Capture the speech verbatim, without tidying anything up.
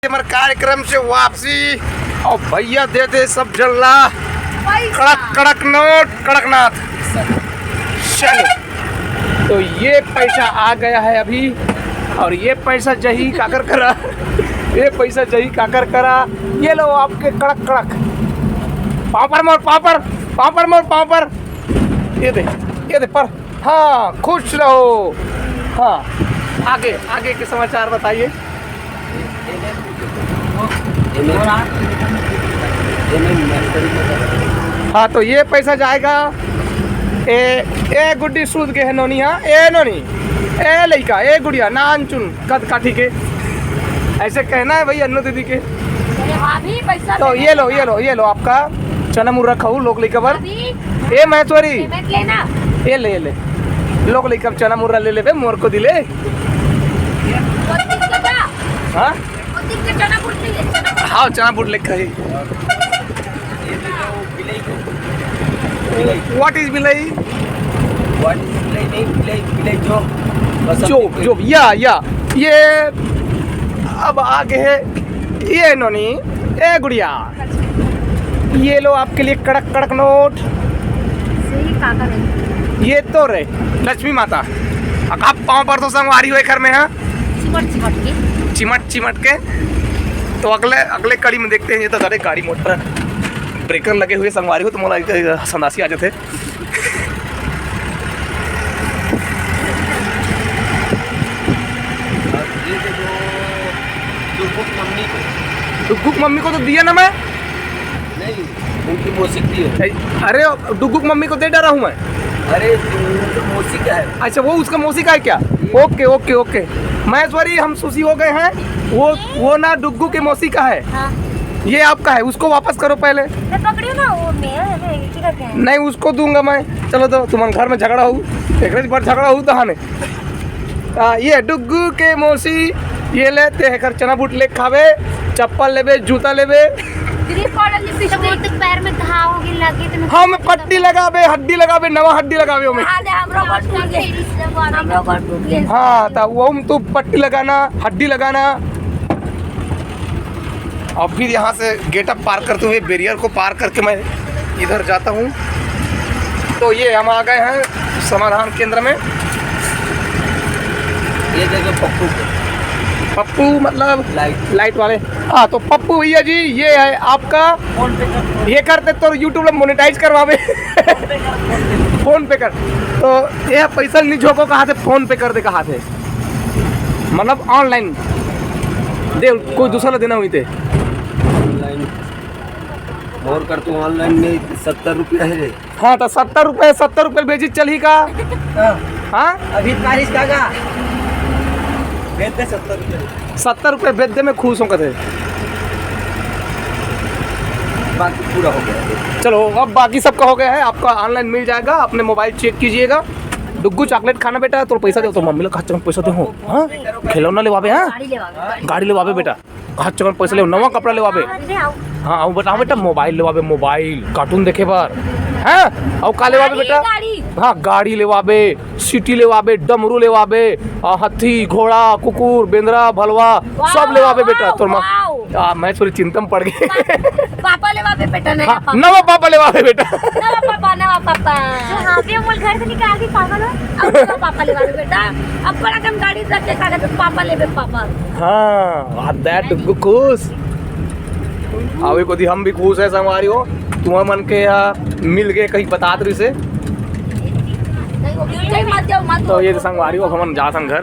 हमारे कार्यक्रम से वापसी। और भैया दे दे सब जल्ला। कड़क कड़क नोट, कड़कनाथ। चलो, तो ये पैसा आ गया है अभी, और ये पैसा जही काकर करा, ये पैसा जही काकर करा। ये लो आपके कड़क कड़क पापड़ मोर पापड़, पापड़ मोर पापड़। ये दे, ये दे पर। हाँ, खुश रहो। हाँ, आगे, आगे के समाचार बताइए। हाँ, तो ये पैसा जाएगा। ए, ए गुड्डी सूद के है नोनी, हाँ, ए नोनी, ए लइका, ए गुड़िया, नान चुन कद काठी के, ऐसे कहना है भाई अन्नू दीदी के। अरे भाभी, पैसा तो देने ये लो, का। ये लो, ये लो आपका चना मुर्रा खाऊ लोग लइका बर। भाभी, ए महेश्वरी, पेमेंट लेना। ये ले, ये ले, लोग लइका चना मुर्रा ले लेबे, मोर को दिले। वो दिक्कत है। हाँ? वो दिक्कत चना कुट नहीं है, चना कुट। हाँ, चना बुट लेके ही। What is बिलई? What is बिलई? नहीं, बिलई, बिलई जो बसंती जो, पे। जो, या, या। ये अब आगे है, ये नोनी, ए गुड़िया, ये लो आपके लिए कड़क कड़क नोट। सही काका रे। ये तो रे लक्ष्मी माता। अब आप पाँव पर तो संगवारी हो घर में, हाँ? चिमट चिमट के। चिमट चिमट के। तो अगले, अगले कड़ी में देखते हैं। ये तो सारे गाड़ी मोटर ब्रेकर लगे हुए संगवारी हो, तो मोला एक संदासी आ जाते। ये देखो, डुगुक मम्मी को। डुगुक मम्मी को तो दिया ना मैं। नहीं, उनकी मौसी की है। अरे, डुगुक मम्मी को दे डाला हूँ मैं। अरे, उनकी मौसी का है। अच्छा, वो उसका मौसी का है क्या? ओके, ओके, ओके। महेश्वरी, हम सुशी हो गए हैं। वो, वो ना डुग्गू के मौसी का है। हाँ। ये आपका है, उसको वापस करो पहले। मैं पकड़ी हूँ ना, वो मैं, मैं इसी का क्या है? नहीं, उसको दूंगा मैं। चलो, तो तुम्हारे घर में झगड़ा हो, एक बार झगड़ा हो तो हाँ नहीं। आ, ये डुग्गू के मौसी, ये ले, ते एकर चना बूट ले खावे, चप्पल लेबे, जूता लेबे। Green powder lipstick. तो वो तो पैर में घाव होगे लगे तो मैं हम पट्टी लगाबे, हड्डी लगाबे, नवा हड्डी लगाबे ओमे। हाँ, दे, हमरो गोड़ टूट गए। हमरो गोड़ टूट गए। हाँ, तो वो हम तो पट्टी लगाना, हड्डी लगाना। और फिर यहाँ से गेटअप पार करते हुए, बैरियर को पार करके मैं इधर जाता हूँ। तो ये हम आ गए हैं समाधान केंद्र में। ये देखो पप्पू को। पप्पू मतलब लाइट। लाइट वाले। हाँ, तो पप्पू भैया जी, ये है आपका। फोन पे कर। ये करते तो YouTube ला मोनेटाइज करवावे। फोन पे कर, फोन पे। फोन पे कर। तो ये पैसा नहीं झोंको कहा थे, फोन पे कर दे कहा थे, मतलब ऑनलाइन दे, कोई दूसरा ला देना हुई थे। ऑनलाइन और कर तू, ऑनलाइन में सत्तर रुपया है रे। हाँ, तो सत्तर रुपये, सत्तर रुपये बेची चलही का? हाँ। हाँ? अभी तारीख का का? बेच दे सत्तर रुपये। सत्तर रुपये बेच दे, मैं खुश हूँ कथे। बाकी पूरा हो गया। चलो, अब बाकी सबका हो गया है, आपका ऑनलाइन मिल जाएगा, अपने मोबाइल चेक कीजिएगा। डुग्गू चॉकलेट खाना बेटा, तो पैसा दे, तो मम्मी लोग खर्च पैसा दे हो, हाँ? खिलौना लेवाबे, हाँ? गाड़ी लेवाबे। गाड़ी लेवाबे बेटा। हाथ चकन पैसा ले, नवा कपड़ा लेवाबे। हाँ, अउ बताओ बेटा, मोबाइल लेवाबे, मोबाइल, कार्टून देखे बर। हाँ, अउ का लेवाबे बेटा? गाड़ी। हाँ, गाड़ी लेवाबे, सिटी लेवाबे, डमरू लेवाबे, आ, हत्थी, घोड़ा, कुकुर, बेंदरा, भलवा, सब लेवाबे बेटा। तोर माँ, वाओ। आ, मैं थोड़ी चिंता में पड़ गई। पा-, पापा लेवाबे बेटा, नया हाँ, पापा। नवा पापा लेवाबे बेटा। नवा पापा, नवा पापा। हाँ, बे मोल घर से निकाल दी पागल हो। अब नवा पापा लेवाबे बेटा। अब बड़ा कम गाड़ी रख के कागज पापा लेबे पापा। हाँ, आ, that डुग्गू खुश। अभी कोदी हम भी खुश है संगवारी हो, तुम्हार मन के यहाँ मिल गए कहीं बतात रही से। नहीं, वो कहीं मत जाओ, मत तो ये जाओ। संगवारी हो, हमन जाथन घर।